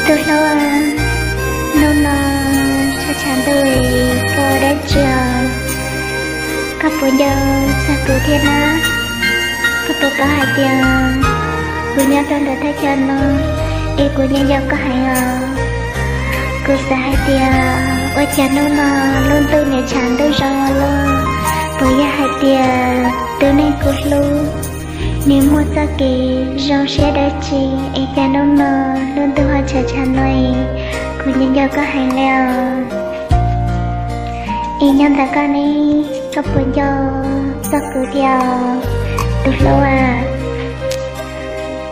Tus hlub, hnub no tshav tshav ntuj, koj ua dab tsi os? Koj puas nco txog kuv thiab na? Koj puas paub hais tias kuv nyob rau ntawm thaj chaw no es kuv nco nco koj heev os. Kuv xav hais tias ua cas hnub no lub ntuj nws tshav ntuj zoo ua luaj, puas yog hais tias tus neeg kuv hlub nws muaj txoj kev zoo siab dab tsi es cas hnub no lub ntuj ho tshav tshav no es kuv nco nco koj heev li os. Es nyob ntawm koj ne, koj puas nco txog kuv thiab os? Tus hlub a,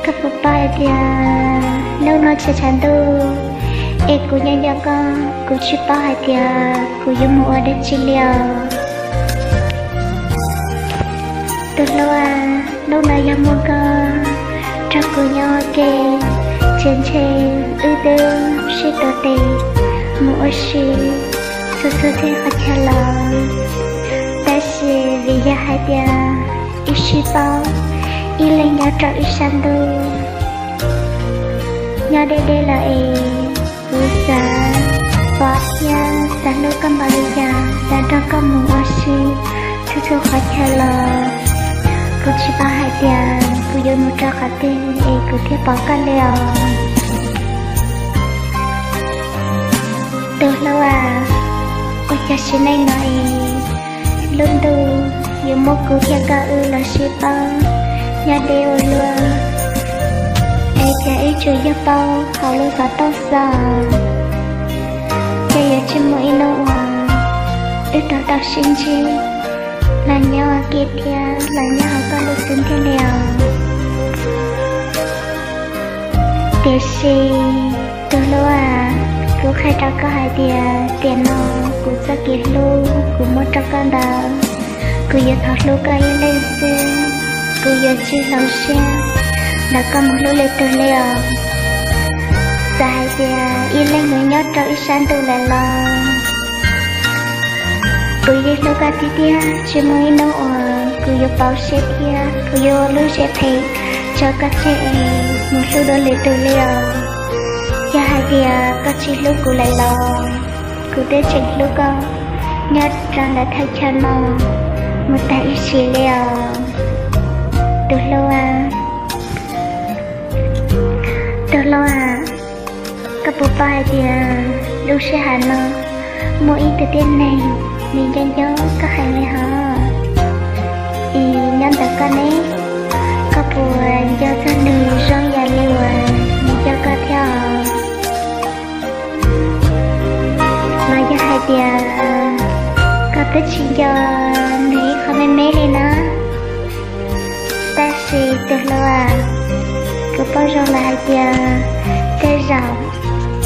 koj puas paub hais tias hnub no tshav tshav ntuj es kuv nco nco koj, kuv tsis paub hais tias kuv yuav mus ua dab tsi li os. Tus hlub a, hnub no yog muaj koj nrog kuv nyob ua ke, ces ntshe wb twb sib tuav tes mus ua si txhua txhua txhia qhov chaw los. Tab sis vim yog hais tias wb sib paub, ib leeg nyob rau ib sab ntuj, nyob deb deb lawm es kuv xav pom thiab xav hlub koj npaum li cas los nrog koj mus ua si txhua txhua qhov chaw los. Kuv tsis paub hais tias kuv yuav mus rau qhov twg es kuv thiaj pom koj li os. Tus hlub a, ua cas sim neej no es lub ntuj yuav muab kuv thiab koj wb los sib paub nyob deb ua luaj, es cas wb tsuas yog paub hauv lub xov tooj xwb. Ces yuav tsis muaj ib hnub uas wb rov tau sib ntsib los nyob ua ke thiab los nyob hauv koj lub xub ntiag li os. Tiam sis tus hlub a, kuv qhia rau koj hais tias tiam no kuv txoj kev hlub kuv muab rau koj ntawd, kuv yuav thov hlub koj ib leeg xwb, kuv yuav tsis hloov siab ntawm koj mus hlub leej twg li os. Txawm hais tias ib leeg mus nyob rau ib sab ntuj lawm los kuv yeej hlub koj tiag tiag, tsis muaj ib hnub uas kuv yuav pauv siab thiab kuv yuav ua lub siab phem tso koj tseg es mus hlub dua lwm tus li os. Yog hais tias koj tsis hlub kuv lawm los kuv twb tseem hlub koj nyob rau ntawm thaj chaw no mus tag ib sim li os. Tus hlub a, tus hlub a, koj puas paub hais tias lub sij hawm no muaj ib tug tib neeg nws nco nco koj heev li hos? Es nyob ntawm koj ne, koj puas nco txog nws zoo yam li uas nws nco koj thiab os? Los yog hais tias koj twb tsis nco nws ib qho me me li na? Tab sis tus hlub a, kuv paub zoo lawm hais tias tej zaum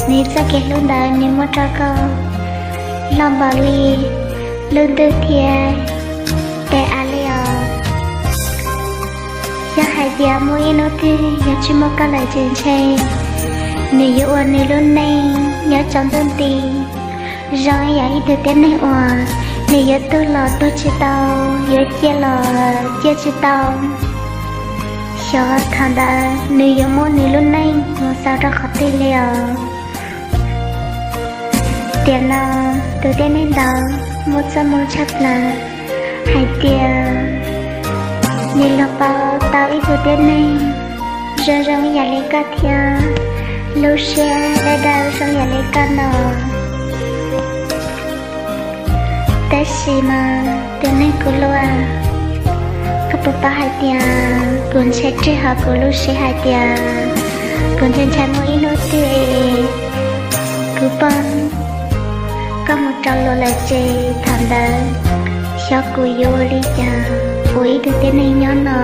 nws txoj kev hlub ntawd nws muab rau koj loj npaum li lub ntuj thiab tes av li os. Yog hais tias muaj ib hnub twg yog tsis muaj koj lawm ces ntshe nws yuav ua nws lub neej nyob tsaus ntuj nti zoo ib yam ib tug tib neeg uas nws yuav tuag los tuag tsis tau, yuav ciaj los ciaj tsis tau. Xyov thaum ntawd nws yuav muab nws lub neej mus xaus rau qhov twg li os. Tiam no tus tib neeg ntawd muaj txoj hmoo tshaj plaws hais tias nws los pauv tau ib tug tib neeg zoo zoo ib yam li koj thiab lub siab dawb dawb zoo yam li koj no. Tab sis mas tus neeg kuv hlub, koj puas paub hais tias kuv ntshai tseg hauv kuv lub siab hais tias kuv ntshai ntshai muaj ib hnub twg kuv pom koj mus rau luag lawm ces thaum ntawd xyov kuv yuav ua li cas ua ib tug tib neeg nyob no.